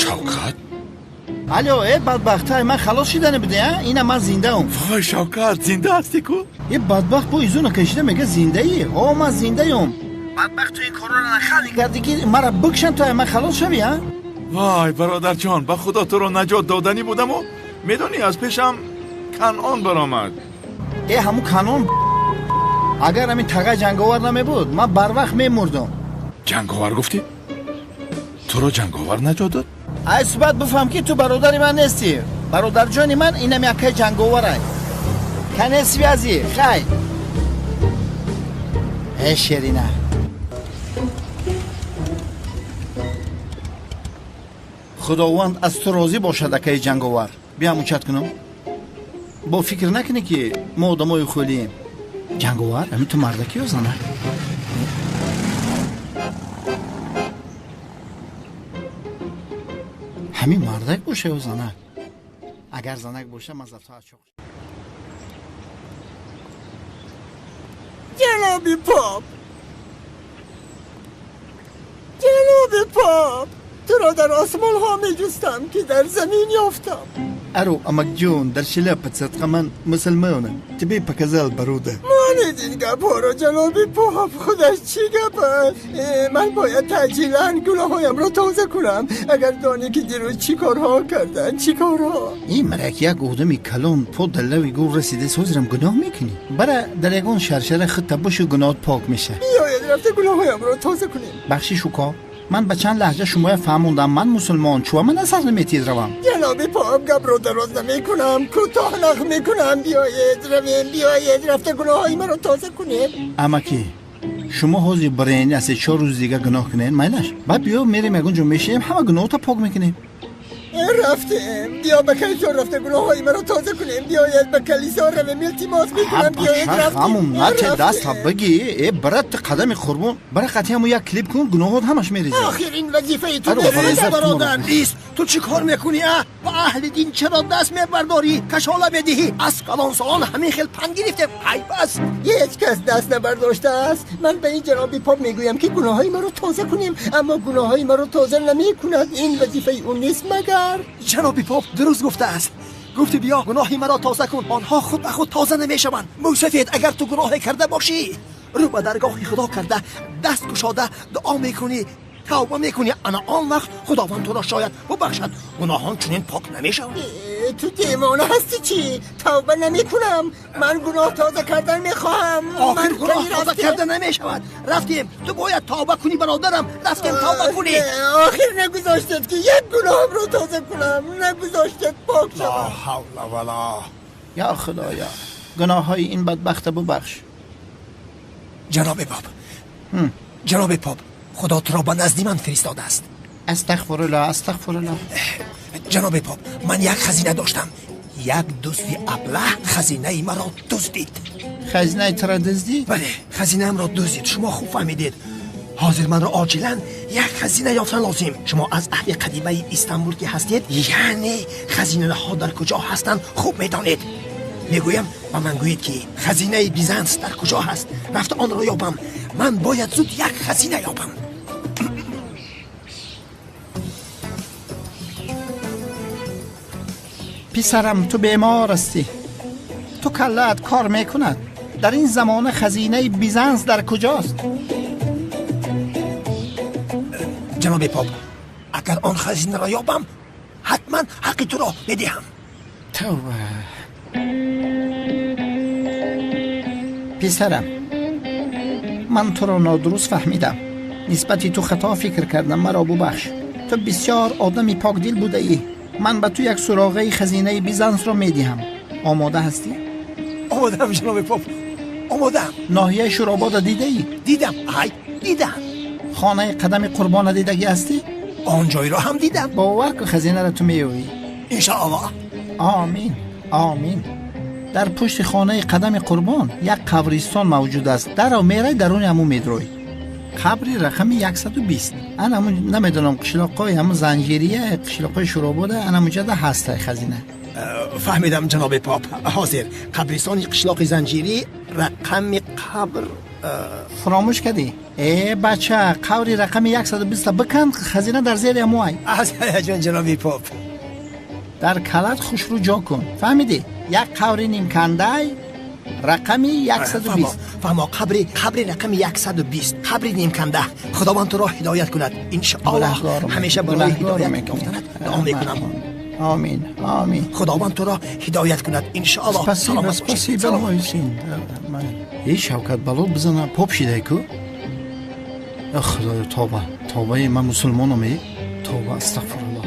Шавкат? Алло, э бадбахтай, ман халос шидани буде, а? Ина ман зиндаам. Вой, Шавкат, зинда ҳастӣ ку? Е бадбахт бо изуна кашида мега зиндаӣ. Ҳо, ман зиндаём. Бадбахт, ту ин корро нахалӣ кардӣ ки мара бикшан, то ман халос шавӣ, а? Вой, бародарҷон, ба худо туро наҷот доданӣ будаму медонӣ аз пешам Канъон баромад. Э ҳамун Канъон, агар ҳамин тағай ҷанговар намебуд, ман барвақт мемурдам. Ҷанговар гуфтӣ? Туро ҷанговар наҷот дод? Ай суҳбат бифаҳм ки ту бародари ман нестӣ. Бародарҷони ман инам яккаи ҷанговарай. Конец связи, хай. Э шерина. Худованд аз ту розӣ бошад, акаи ҷанговар. Биям учат кунам. Бо фикр накунӣ ки мо одамои хӯлием. Ҷанговар, ҳамин ту мардаки ё занак? Ҳамин мардак боша ё занак? Агар занак боша, ман зафта аз чоқ. Ҷаноби поп! Ҷаноби поп! Туро дар осмонҳо меҷустам ки дар замин ёфтам. Аро, амакҷон, дар шляпа садқа, ман мусулмонам. Тебе показал бародар. Монед ин гапҳоро, ҷаноби поп, худаш чӣ гап аст? Ман бояд таъҷилан гуноҳҳоямро тоза кунам. Агар донӣ ки дирӯз чӣ корҳо карданд, чӣ корҳо. Ин марак як одами калон по дар лави гур расида, ҳозирам гуноҳ мекунӣ. Бара дар ягон шаршара худта бошу, гуноҳат пок меша. Биёед рафта гуноҳҳоямро тоза кунем. Бахшиш, уко, ман ба чанд лаҳҷа шумоя фаҳмондам, ман мусулмон, чуа ман асар наметиҳед равам? Ҷаноби поп, гапро дароз намекунам, кӯтоҳ нақл мекунам. Биёед равем, биёед рафта гуноҳҳои маро тоза кунем. Амаки, шумо ҳозир бирен, аз се чор рӯз дига гуноҳ кунед, майлаш. Баъд биё мерем ягон ҷо мешинем, ҳама гуноҳота пок мекунем. Рафтем, биё ба калисо рафта гуноҳҳои маро тоза кунем. Биёед ба калисо равем, илтимос мекунам, биёед рафтем. Ҳамун нате даста биги, э брат, ту қадами қурбон, бара қатъи ҳамун як клип кун, гуноҳот ҳамаш мерезад. Охир ин вазифаи ту Аро, нест, бародар, бародар. Бист, ту чӣ кор мекунӣ, а? Ба аҳли дин чаро даст мебардорӣ, кашола медиҳӣ? Аз калонсолон ҳамин хел панд гирифтем, айб аст. Ҳеҷ кас даст набардоштааст. Ман ба ин ҷаноби поп мегӯям ки гуноҳҳои маро тоза кунем, аммо гуноҳҳои маро тоза намекунад. Ин вазифаи ӯ нест магар? Ҷаноби поп дуруст гуфтааст. Гуфти биё гуноҳи маро тоза кун, онҳо худ ба худ тоза намешаванд. Мӯйсафед, агар ту гуноҳе карда бошӣ, рӯ ба даргоҳи худо карда, даст кушода дуо мекунӣ, тавба мекунӣ, ана он вақт худованд туро шояд бубахшад. Гуноҳон чунин пок намешаванд. Ту девона ҳастӣ чӣ? Тавба намекунам. Ман гуноҳ тоза кардан мехоҳам. Охир гуноҳ Ман тоза рафтем. карда намешавад. Рафтем, ту бояд тавба кунӣ, бародарам, рафтем, тавба кунӣ. Охир нагузоштед ки як гуноҳамро тоза кунам, нагузоштед пок Ла шавам. ҳавла вала. Я худоя, гуноҳҳои ин бадбахта бубахш. Ҷаноби поп, ҷаноби поп, худо туро ба назди ман фиристодааст. Астағфируллоҳ, астағфируллоҳ. Ҷаноби поп, ман як хазина доштам. Як дузди аблаҳ хазинаи маро дуздид. Хазинаи туро дуздид? Бале, хазинаамро дуздид. Шумо хуб фаҳмидед. Ҳозир манро оҷилан як хазина ёфтан лозим. Шумо аз аҳли қадимаи Истанбул ки ҳастед, яъне хазинаҳо дар куҷо ҳастанд хуб медонед. Мегӯям, ба ман гӯед ки хазинаи Бизанс дар куҷо ҳаст, рафта онро ёбам. Ман бояд зуд як хазина ёбам. Писарам, ту бемор ҳастӣ, ту каллаат кор мекунад. Дар ин замона хазинаи Бизанс дар куҷост? Ҷаноби поп, агар он хазинаро ёбам, ҳатман ҳаққи туро медиҳам. Тавба. Писарам, ман туро нодуруст фаҳмидам, нисбати ту хато фикр кардам, маро бубахш. Ту бисёр одами покдил будаӣ. Ман ба ту як суроғаи хазинаи Бизансро медиҳам. Омода ҳастӣ? Омодаам, ҷаноби поп, омодаам. Ноҳияи Шуробода дидаӣ? Дидам, ай дидам. Хонаи қадами қурбона дидагӣ ҳастӣ? Он ҷойро ҳам дидам. Бовар ку, хазинаро ту меёвӣ. Иншоаллоҳ. Омин, омин. Дар пушти хонаи қадами қурбон як қабристон мавҷуд аст. Даро мерай, даруни ҳамун медрой, қабри рақами 120. Ан ҳамун намедонам, қишлоқҳои ҳамун занҷирия, қишлоқҳои Шуробода, ан ҳамунҷода ҳастай хазина. Фаҳмидам, ҷаноби поп. Ҳозир қабристони қишлоқи Занҷирӣ, рақами қабр Фаромӯш кардӣ? Э бача, қабри рақами 120 бикан, хазина дар зери ҳамоай. Аз ҳаяҷон, ҷаноби поп. Дар калат хушрӯ ҷо кун, фаҳмидӣ? Як қабри нимкандай, рақами 120. Фаҳмо, қабри рақами 120, қабри нимканда. Худованд туро ҳидоят кунад, иншоаллоҳ. Ҳамеша барои ҳидоят ёфтанат дуо мекунам. Омин, омин. Худованд туро ҳидоят кунад, иншоаллоҳ. Спасибо, спасибо, мой сын. Эй Шавкат, бало бизана, поп шидай ку. Худоё, тоба, тобаи, ман мусулмонам, е, тоба, астағфируллоҳ.